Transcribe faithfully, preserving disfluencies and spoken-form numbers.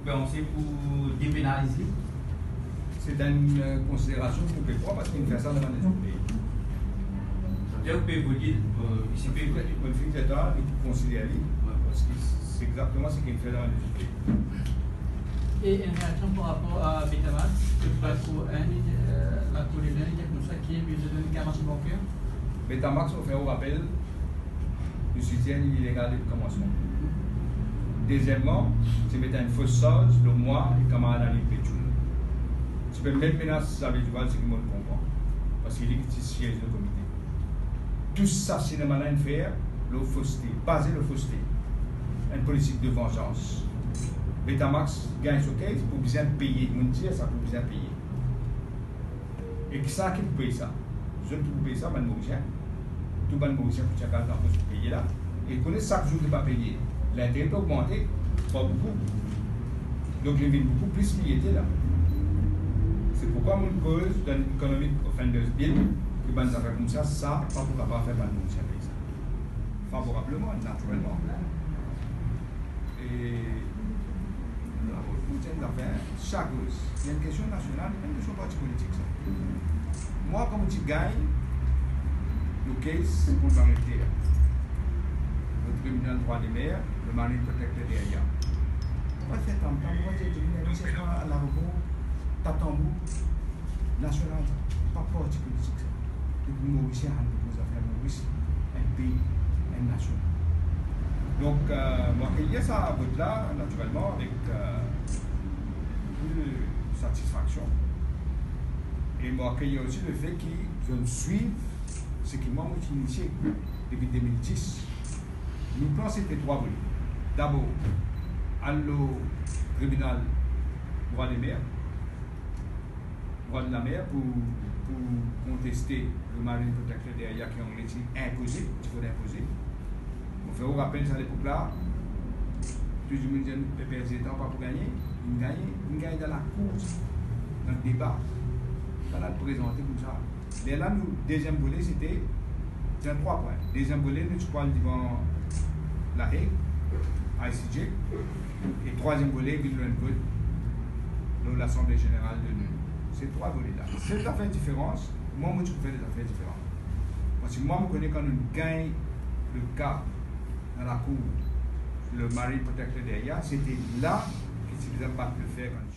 Panse pou depenaliz li? Se enn, euh, konsiderasion ki nou pe pran parski nou fer sa dan bann lezot pei. Savedir ou pe evolie, euh, isi pe evolie. Mo finn dir twa, nou konsider li, parski se exakteman seki nou fer dan bann lezot pei. E enn reaksion par rapor a Betamax, ki pase pou enn, euh, lakour de lenn, koumsa ki bizin donn enn kamas banker? Betamax, mo fer ou rapel, nou sistenn ilegal depi komansman. Dezieman, ti met enn fos sarz lor mwa e kamarad Annie Petoul. Ti pe mem menas Xavier Duval, seki mo konpran, parski li ki ti siez lor komite. Tou sa sinema la inn fer lor foste, baze lor foste. Enn politik de vanzans. Betamax gagn so case pou bizin peye, mo dir sa, pou bizin peye. E kisannla ki pou pey sa? Zot ki pou pey sa, bann Morisien. Tou bann Morisien pou tir kart dan pos pou peye la. E kone sak zour ki pa peye, lintere pe ogmante, pa boukou. Donk, li vinn boukou plis ki li ete la. Se poukwa mo koz dan Economic Offenders Bill, ki bann zafer koumsa, sa pa pou kapav fer bann Morisien pey sa. Favorableman, natirelman. E nou pou dir enn zafer, sa koz, li enn kestion nasional, li pa enn kestion parti politik sa. Mwa, kan mo ti gagn nou case kont bann lekter, nou tribinal drwa de mer, le Marine Protected Area, pa fer tanbou, pa dir tribinal, se pa larebor, tatanbou, nasional sa, pa parti politik sa. Depi Morisien, ann pou zafer Moris, enn pei, enn nasion. Donk, euh, mo akeyir sa vot la, natirelman, avek, euh, boukou de satisfaksion. E mo akeyir osi lefe ki zot inn swiv seki mwa mo ti inisie depi de mil dis. Nou plan, sete trwa vole. Dabor, al lor tribinal drwa de mer, drwa de lamer pou, pou konteste le Marine Protected Area ki Angle ti inpoze, ti fode inpoze. Mo fer ou rapel sa lepok la, tou dimoun dir nou pe perdi letan, pa pou gagne, nou gagne, nou gagne dan lakour, dan deba. Sa la prezante koumsa. Lerla nou deziem vole, sete, ti ena trwa pwin. Deziem vole, nou ti pou al devan La Haye, I C J, e trwaziem vole, vinn lor enn vot lor Lasanble Zeneral de l'ONU. Se trwa vole la. Se zafer diferans, mwa, mo ti pou fer de zafer diferan. Parski mwa, mo kone kan nou gagn le ka dan lakour, le Marine Protected Area, sete la ki ti bizin bat lefer kan